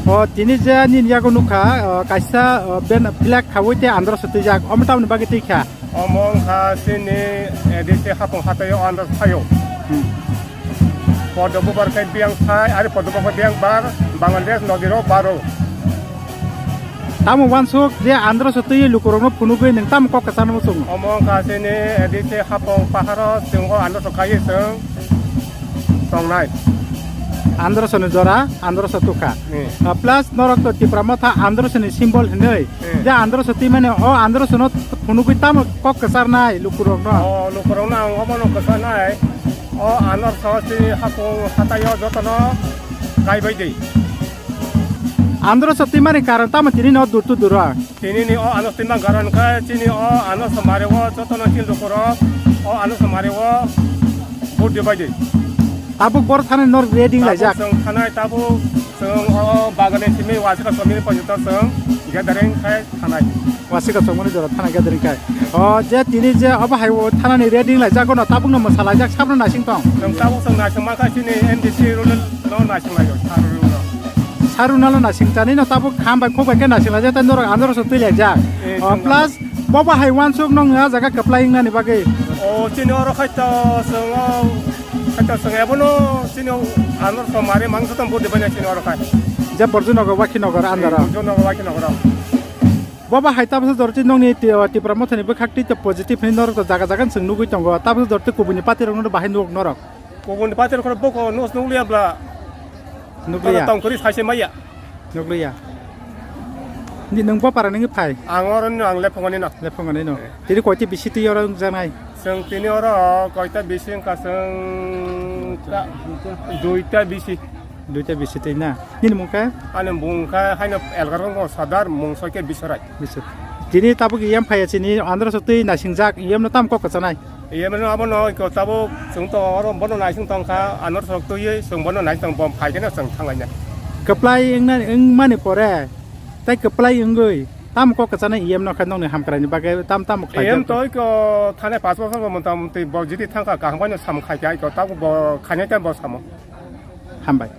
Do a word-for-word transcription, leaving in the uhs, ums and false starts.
O tini je nini yago nukha, o, kaisa, o, ben flag khawi te Androso twijak, omo tamni bagwi twi kha? Omo wngkha chini A D C hapung hatai o Androso thaio. Hmm. Podo bubar khe biyang thai, ari podo bubar biyang bar, Bangladesh nodiro baro. Tamo wansuk je Androso twiwi lukurokno phunugwi nwng tamo kok kwcharno muchungo? Omo wngkha chini A D C hapung paharo chwng o Androso kaiwi chwng tongnai. Androsoni jora, Androso tukha. Hmm. Ah, plus norok to Tipra Motha Androsoni symbol hinwi. Hmm. Je Androso twi mani o Androsono phunugwi tamo kok kwcharnai lukurokno? O lukurokno ang omono kwcharnai. O Androso chini hapung hatai o jotono kaibai di. Androso twi mani karon tamo tini no dur tu dura? Tini ni o Androso twi mani karon khe chini o Androso mari o jotono chini lukurok o Androso mari o vote di bai di. Tabuk bor thani nor ready tabuk laijak. Chwng thanai tabuk chwng o bagani simi wasika somini porjonto chwng gathering khai thanai. Wasika somini jora thana gathering khai. O je tini je obo hai o thanani ready laijak no tabuk no mwsa laijak sabno naising tong. Chwng tabuk chwng naising ma khai chini M D C rule no naising lai o. Sarunalo naising chani no tabuk kham bai khok bai khe naising laijak tei norok Androso twi laijak. Eh, o chwng plus Bo bahai wansuk nong a jaga kwplai wngnani bagwi. O chini oro khai to chwng o khai to chwng ebono chini o ano somari mang joto budi banya chini oro khai. Je Borjunogo Wakhinogo under o. Borjunogo Wakhinogo. Bo bahai tabukhe jorti nongni ti-, Tipra Mothani bwkhak twi to positive hinwi norok to jaga jaga chwng nugwi tongo. Tabukhe jorti kubuni party rokno bahai nuk norok. Kubun patir khoro boko nos nukliya bla. Nukliya. Tongkori saise maya. Nukliya. Ni nung bo para nungi phai. Ang oro no ang lephongo ni no. Lephongo ni no. Tini koiti bisi twi oro wngjaknai. Chwng tini oro koita bisi wngkha chwng ta-, duita bisi. Duita bisi twi na. Nini mung khe? Ani mung khe haino elgar wngkha Sadar mung soi khe Bisorai. Bisorai. Tini tabuk iyam phaiya chini Androso twi naisingjak iyam no tam kok kwchanai. Iya mano abo no iko tabuk chwng to oro bono naising tong kha, ano sok twi chwng bono naising tong bom phai khe no chwng thang laina. Kwplai wngna wngmani pore tai kwplai wngwi tam kok kwchana iyam no khe nokni hamkrai ni bagwi tam tam khlai. Iyam to iko thane pas bosor bo mota moti bo jiti thang kha kaham bai no sam khai kha iko tabuk bo khainai time bo samo. Hambai.